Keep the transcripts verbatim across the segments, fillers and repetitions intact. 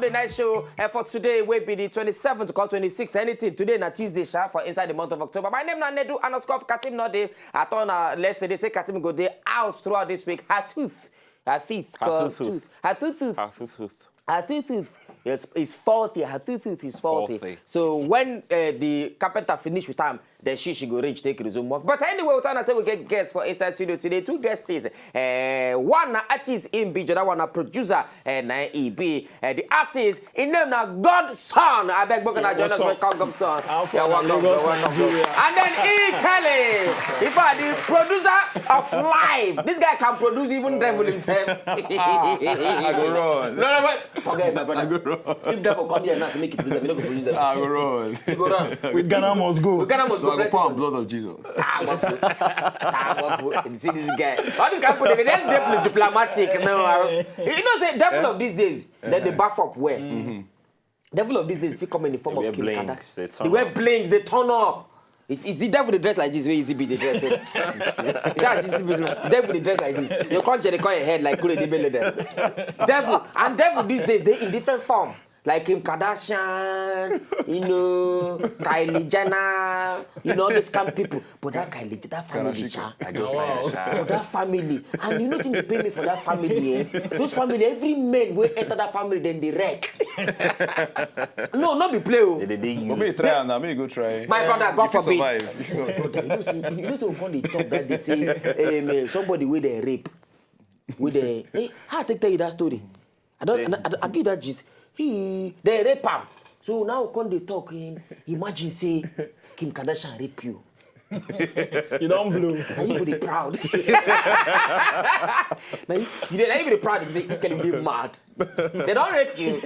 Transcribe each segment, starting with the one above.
The night show uh, for today will be the twenty-seventh or twenty-sixth. Anything today na Tuesday, sha, for inside the month of October. My name na Nedu underscore Katim Node. I thought uh, let's say they say Katim go dey out throughout this week. Her tooth, her teeth, Her called tooth. tooth. Her tooth, tooth. Her tooth, tooth. Her tooth, tooth. Yes, it's faulty. Her tooth, tooth is faulty. Faulty. So when uh, the carpenter finish with time, then she she go reach take resume work. But anyway, we trying to say we get guests for inside studio today. Two guests. Uh, one na artist in B, the other one na producer. Uh, na E B. Uh, the artist, his name na Godson. I beg, Bokan, join us What's with up? Call Godson. How You're far na welcome. Lagos, You're welcome. Nigeria? And then E Kelly, in fact, the producer of life. This guy can produce even devil himself. I go run. No, no, but forget my brother. If devil come here now, say make you produce them, you no go produce them. I go run. You go run. With Ghana must go. Ghana must So go I go plenty pour money. Blood of Jesus. Powerful. Powerful. You see this guy. All these kind of people, they dey diplomatic now. You know, say devil of these days, then they buff up well. Devil of these days, if you come in the form They of wear Kim blinks, Kardashian, they they turn wear up. Blinks, they turn up. If, if the devil dey dress like this, where is he be dey dress? So, is that this be devil dey dress like this? You can't just call your head like Kule Dibele there. Devil and devil these days they in different form. Like Kim Kardashian, you know, Kylie Jenner, you know, all those kind of people. But that Kylie, that family, cha. I just like that. But that family, and you know thing they pay me for that family, eh? Those family, every man will enter that family, then they wreck. No, not be play. Oh. They, they, they But me use. Try am now, me go try. My brother, God If you forbid. Survive. If you survive. Brother, you know say you know say we come dey talk that they say um, somebody wey dey rape, wey dey eh, how I take tell you that story? I don't I, I, I give that gist. He dey rape am. So now we come dey talk. Um, imagine say Kim Kardashian rape you. You don't blow. Na you go dey proud. Na you, you dey na you go dey proud because you tell me mad. They don't rape you.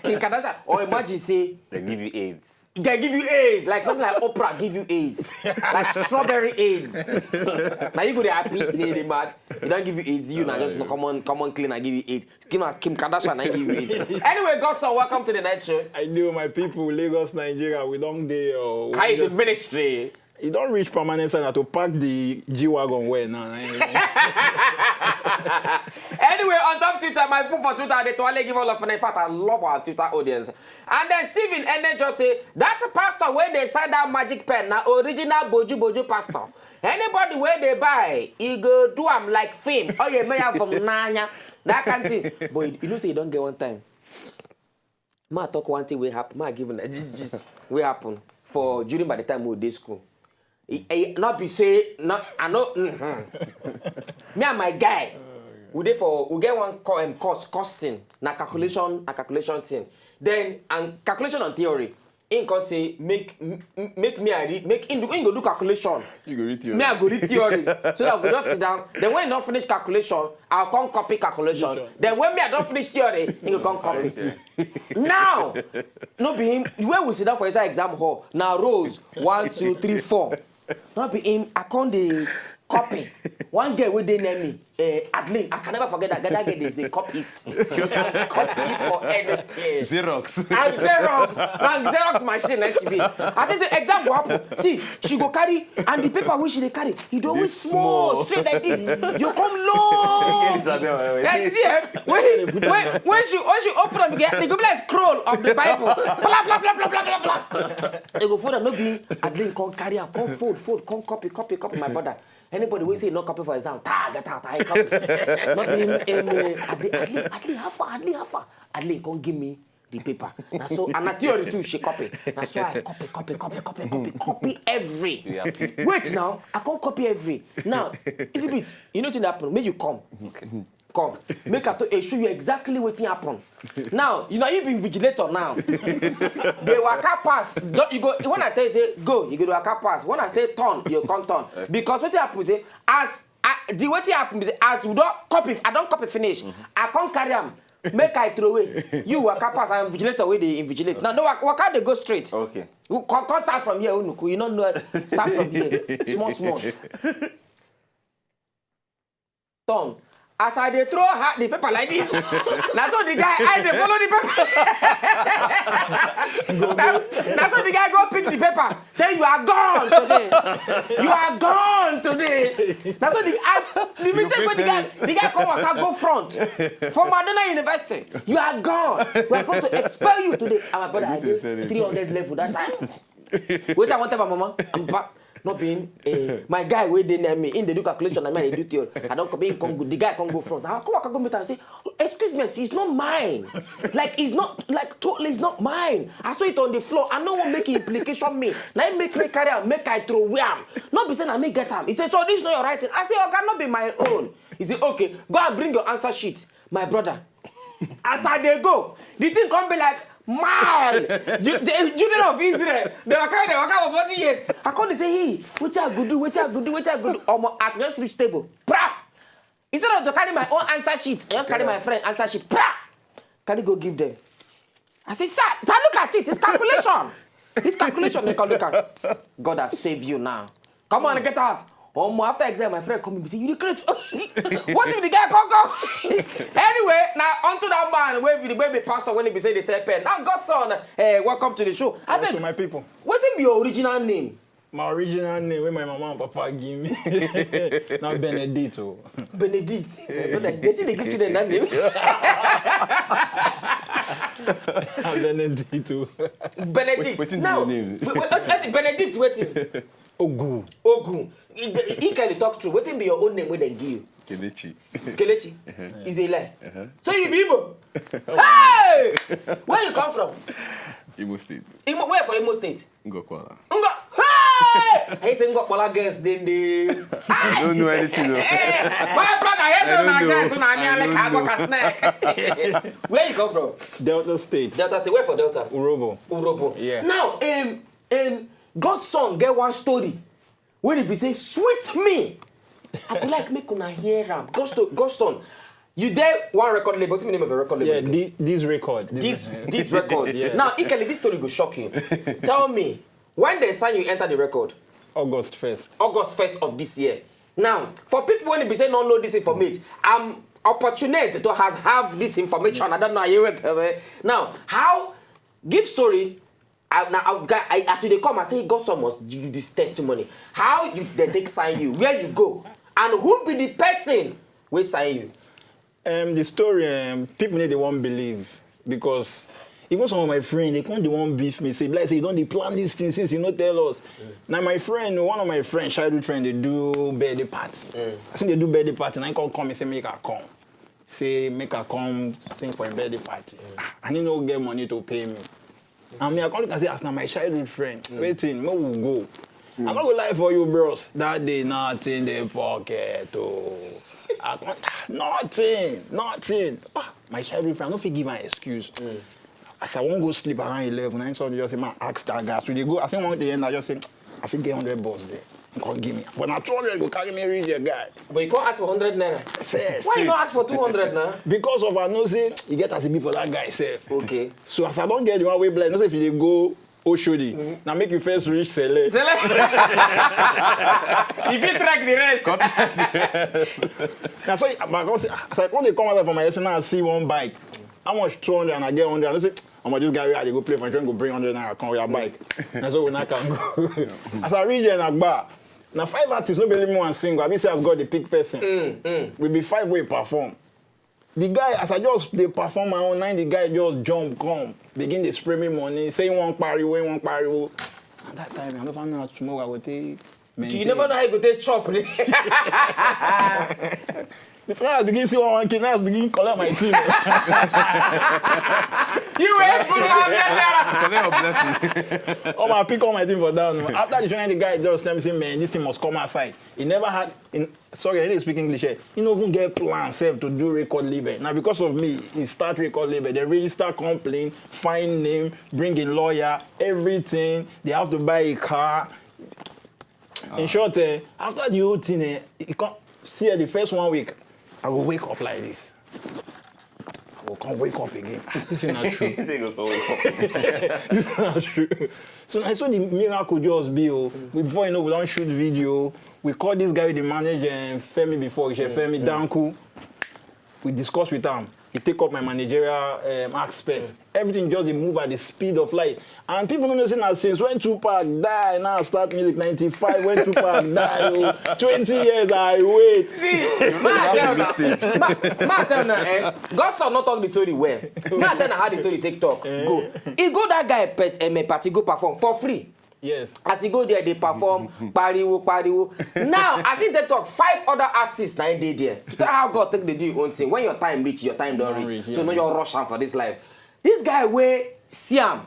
Kim Kardashian or imagine say They give you AIDS. They give you AIDS, like something like Oprah give you AIDS, like strawberry AIDS. Now you go there happy, they, they mad. You don't give you AIDS, you now just no common common clean. I give you AIDS. Kim, Kim Kardashian, I give you AIDS. Anyway, Godson, welcome to the night show. I do, my people, Lagos, Nigeria, we don't dey. Oh, How is the ministry? You don't reach permanent center to pack the G wagon well now. Anyway, on top Twitter, my people for Twitter, they totally give all of them. In fact, I love our Twitter audience. And then Stephen Ene just say that pastor where they sign that magic pen now original boju boju pastor. Anybody where they buy, he go do am like film. Oh yeah, may have from Nanya, that kind of thing. But you know, say you don't get one time. Ma talk one thing will happen. Ma give una this this will happen for during by the time we dey school. E, e, not be say no, I know. Mm-hmm. Me and my guy, we dey for we get one co- um, course costing na calculation a calculation thing. Then and calculation and theory. Him come say make m- m- make me I read make him, do- him go do calculation. You go read theory. Me I go read theory. So that we just sit down. Then when he don't finish calculation, I'll come copy calculation. Then when me I don't finish theory, he go come copy. Now, no be him. When we sit down for inside exam hall, now rows one, two, three, four. No be him. I come the copy. One girl wey dey near me, uh, Adeline. I can never forget that. That girl is a copyist. She can copy for anything. Xerox. And Xerox, and Xerox machine like she be. I think say exam go happen. See, she go carry and the paper wey she dey carry, e dey always small, straight like this. You come long. Yes, see, eh, when, when, when she when she open am, e go be like scroll of the Bible. Blah blah blah blah blah blah blah. They go fold am, no be. Adeline come carry am, come fold, fold, come copy, copy, copy. My brother, anybody wey say no copy for exam, ta get out, I copy. No be him, him, eh, Adeline, Adeline, Adeline, how far? Adeline, how far? Adeline come give me the paper. Na so and na theory too she copy. Na so I copy, copy, copy, copy, copy, copy every. Wait now, I can't copy every. Now, is it bit? You know what happen? Make you come. Come. Make I to show you exactly what happened. Now, you know you be invigilator now. They waka pass. Don't you go when I tell you say go, you go to waka pass. When I say turn, you come turn. Because what happens is as I, the what happen is as we don't copy, I don't copy finish. I can't carry am. Make I throw away. You waka pass and invigilator wey dey invigilate. Now no waka, waka dey go straight. Okay. You come, come start from here, Unuku. You don't know. Start from here. Small, small. Turn. As I dey throw her the paper like this, na so the guy, I dey follow the paper. Na, na so the guy go pick the paper, say, "You are gone today. You are gone today." Na so the, I, the mistake wey the guy, the guy come waka go front for Madonna University. "You are gone. We are going to expel you today." Our brother, I dey three hundred level that time. Wait, I want to tell my mama. I'm back. Not being, eh, my guy wey dey near me, in dey do calculation, I mean, I do theory. I don't come, in come good. The guy come go front. I come, I come meet am, say, "Excuse me, it's not mine. Like, it's not, like, totally, it's not mine. I saw it on the floor. I no wan make implication me. Na him make me carry am, make I throw away am. No be say na me get am." He say, "So this is not your writing?" I say, "Oga, no be my own." He say, "Okay, go and bring your answer sheet, my brother." As I dey go, the thing come be like, "My, Ju-, the children of Israel, they were carrying, they were carrying for forty years." I come dey say, "Hey, wetin I go do? Wetin I go do? Wetin I go do?" Omo, as I just reach table, pra! Instead of to carry my own answer sheet, I just carry my friend answer sheet, pra! Carry go give them. I say, "Sir, sir, look at it. It's calculation. It's calculation." They come look at. "God have saved you now. Come on, get out." Omo, after exam, my friend come in, be say, "You dey craze?" What if the guy come come? Anyway, now onto that man wey be, wey be pastor, when he be say they sell pen. Now, Godson, eh, welcome to the show. Abeg, my people, wetin be your original name? My original name wey my mama and papa give me na Benedict o. Benedict. My brother, they say they give children that name. Na Benedict o. Benedict. Wetin be your name? Now, wait, wait, wait, Benedict, wetin? Ogu. Ogu. He, he can talk true. Wetin be your own name wey dem give you? Kelechi. Kelechi? Is a lie. So you be Igbo? Hey! Where you come from? Imo State. Imo, where for Imo State? Ngokwala. Ngo-, hey! I say Ngokwala girls, then they. I don't know anything, though. My brother, I say una girls, una near like Agwaka snack. Where you come from? Delta State. Delta State. Where for Delta? Urobo. Urobo. Yeah. Now, um, um, Godson get one story wey e be say sweet me. I go like make una hear am. Godson, Godson, you dey one record label. What's the name of the record label? Yeah, thi-, this record. This, this record. Yeah. Now, Ikele, this story go shock you. Tell me, when they sign you enter the record? August first. August first of this year. Now, for people when they be say no know this information, I'm opportunate to has have this information. I don't know how you will tell me. Now, how, give story. I, now, I, I, as you dey come, I say, "God, someone must give this testimony." How you, they take sign you? Where you go? And who be the person wey sign you? Um, the story, um, people need, they won't believe because even some of my friends, they come, they won't beef me. Say, "Like, say you don't dey plan this thing since you no tell us." Now, my friend, one of my friends, childhood friend, they do birthday party. I think they do birthday party, and I come, come and say, "Make I come." Say, "Make I come sing for a birthday party." Ah, I didn't know get money to pay me. And me, I come look and say, "As na my childhood friend, wetin, make we go." I no go lie for you, bros. That day, nothing dey pocket, oh. I come, ah, nothing, nothing. Ah, my childhood friend, I no fit give an excuse. As I wan go sleep around eleven, I saw just say, "Man, ask that guy." So they go, I say, "One day," I just say, "I fit get hundred bucks there." Come give me. But na two hundred go carry me reach the guy. But you can't ask for hundred naira. First. Why you not ask for two hundred now? Because of, I know say, you get as e be for that guy sef. Okay. So as I don't get the one way blind, no say if you dey go Oshodi, now make you first reach Sele. Sele. If you track the rest. Now so, but I come say, as I come dey come out from my S N R, I see one bike. How much? Two hundred, and I get hundred. I know say, "Omo, this guy wey I dey go play for, trying go bring hundred naira come your bike." And so we now can go. As I reach there, na gba. Na five artists, no be only me one single. I be say as God dey pick person. We be five wey perform. The guy, as I just dey perform my own, na the guy just jump come, begin dey spray me money, say he wan pariwo, he wan pariwo. At that time, I never know how tomorrow I go take. You never know how you go take chop. Before I begin see one, one kid, now I begin collect my thing. You were put hundred naira. Collect your blessing. Oh, I pick all my thing for down. After the training, the guy just tell me, say, "Man, this thing must come outside." He never had, in, sorry, I didn't speak English. Eh. He no even get plan self to do record label. Now, because of me, he start record label. They register complaint, find name, bring a lawyer, everything. They have to buy a car. In short, eh, after the whole thing, eh, you come see, eh, the first one week, I go wake up like this. I go come wake up again. Ah, this is not true. He say go come wake up. This is not true. So I saw the miracle just be. Oh, before you know, we don't shoot video. We call this guy, the manager, eh, Femi before, Femi Danku. we discuss with am. He take up my managerial um, aspect. Everything just dey move at the speed of light. And people no know say na since when Tupac die, now I start music ninety-five, when Tupac die, oh, twenty years I wait. See, ma tell na, ma, ma tell na, eh, Godson no talk the story well. Ma tell na how the story take talk. Go. He go that guy pet, eh, party go perform for free. Yes. As he go there, they perform, pariwo, pariwo. Now, as he dey talk, five other artists na him dey there. To tell how God take dey do your own thing. When your time reach, your time don Don reach. reach, So yeah. No your rush am for this life. This guy wey see am,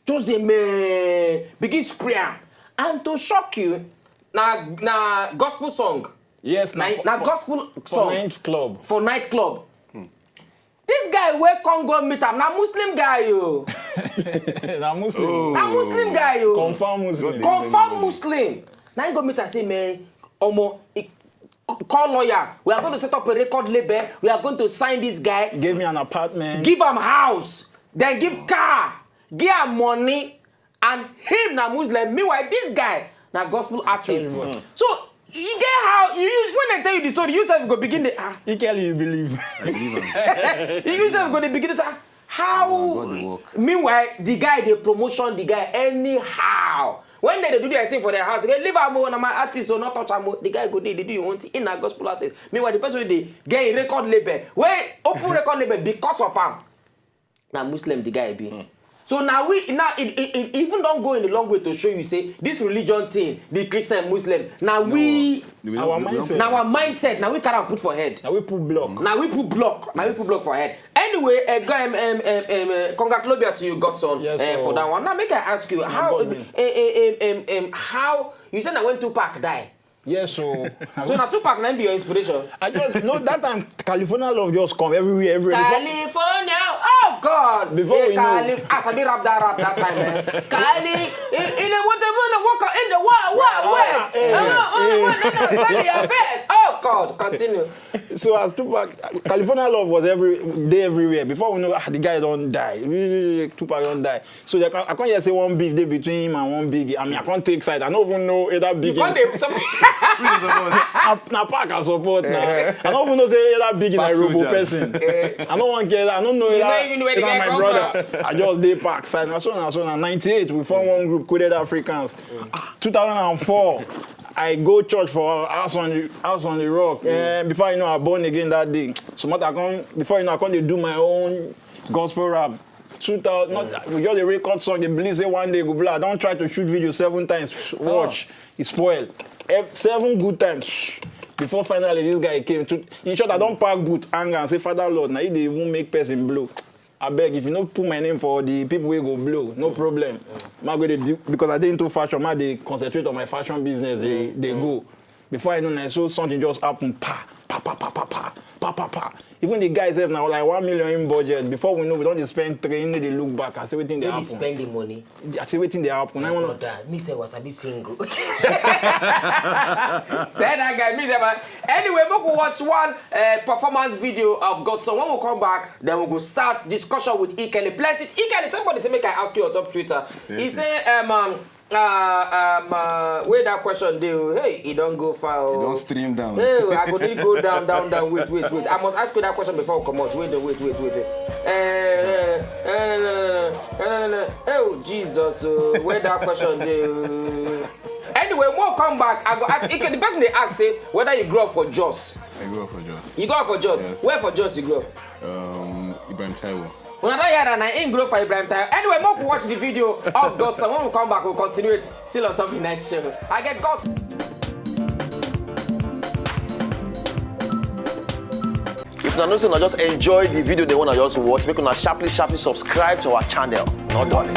just dey meh, begin spray am. And to shock you, na na gospel song. Yes, Na, na, for- na for- gospel for song. Night club. For night club. This guy wey come go meet am, na Muslim guy o. Na Muslim. Na Muslim guy o. Confirm Muslim. Confirm Muslim. Na him go meet am say, man, omo, I- call lawyer. We are going to set up a record label. We are going to sign this guy. Gave me an apartment. Give am house. Then give car. Give am money. And him na Muslim. Meanwhile, this guy na gospel artist. you what. So you get how you use when I tell you the story, you sef go begin the ah. Ikeli, you believe. You sef go dey begin to say, ah, how? God dey work. Meanwhile, the guy dey promotion the guy anyhow. When they dey do their thing for their house, they leave am o, na my artist o, not touch am o. The guy go dey, dey do your own thing. In a gospel artist. Meanwhile, the person wey dey get a record label, wey open record label because of am. Na Muslim the guy be. So now we now it, it, it even don go in a long way to show you say this religion thing, the Christian Muslim. Now we We Our don't- we don't- mindset. Now our mindset, now we carry am put for head. Now we put block. Now we put block. Now we put block for head. Anyway, uh, go, um, um, um, um, uh, congratulate to you, Godson, Yes, uh, sir. for that one. Now make I ask you how, um, God, man. um, um, um, um, how you said that when Tupac die. Yes, so. So now Tupac now be your inspiration. I just know that time California love just come everywhere, everywhere. Before- California, oh God! Before Hey, we know. Calif- as I be rap that rap that time, man. Cali, in, in the water, wanna walk in the wild, wild west. Hey, Uh, uh, uh, uh, uh, send your best. Oh God, continue. So as Tupac, California love was every day everywhere. Before we know, ah, the guy don't die. Tupac don't die. So they, I can't hear say one beef dey between him and one Biggie. I mean, I can't take side. I don't even know either Biggie. You can't dey some- na, na Pac I support now. I don't even know say either Biggie na Pac Robo soldiers. person. I don't want get. I don't know either. don't even know where the Either guy my come brother. I just dey Pac side. Na so na so na ninety-eight we form one group, Coded Africans. two thousand four, I go church for House on the House on the Rock. Eh, before you know, I born again that day. So matter I come before you know, I come dey do my own gospel rap. Two thousand, not we just dey record song. They believe say one day go blow. I don try to shoot video seven times. Watch, e spoil. Eh, seven good times. Before finally this guy came to. In short, I don pack boot, anger and say, Father Lord, na you dey even make person blow. Abeg, if you no put my name for the people wey go blow, no problem. Ma go dey do, because I dey into fashion, ma dey concentrate on my fashion business. They they go. Before I know, na so something just happen. Pa pa pa pa pa pa pa pa pa. Even the guys have now like one million in budget. Before we know, we don dey spend three. They dey look back and say wetin dey They dey happen. Spend the money. I say wetin dey happen. I wanna Brother, me say was I be single. Then that guy, me say, man. Anyway, we go watch one uh, performance video of Godson. When we come back, then we go start discussion with Ikele. Plenty Ikele. Somebody say make I ask you on top Twitter. He say, um, um, uh, um, uh, where that question dey? Oh, hey, e don go far. You Oh. don't stream down. Hey, I go need go down, down, down. Wait, wait, wait. I must ask you that question before we come out. Wait, wait, wait, wait. Eh, eh, eh, eh, eh, eh, eh, eh, eh, eh. Oh, Jesus. Oh, where that question dey? Oh. Anyway, more come back. I go ask. If the person they ask say whether you grew up for Jos. I grew up for Jos. You grew up for Jos. Yes. Where for Jos you grew up? Um, Ibrahim Taiwo. Una don hear that na im grow for Ibrahim Taiwo. Anyway, make we watch the video of Godson. When we come back, we'll continue it. Still on top of the night show. I get Godson. If una know say una just enjoy the video they wanna just watch, make una sharply sharply subscribe to our channel. No darling.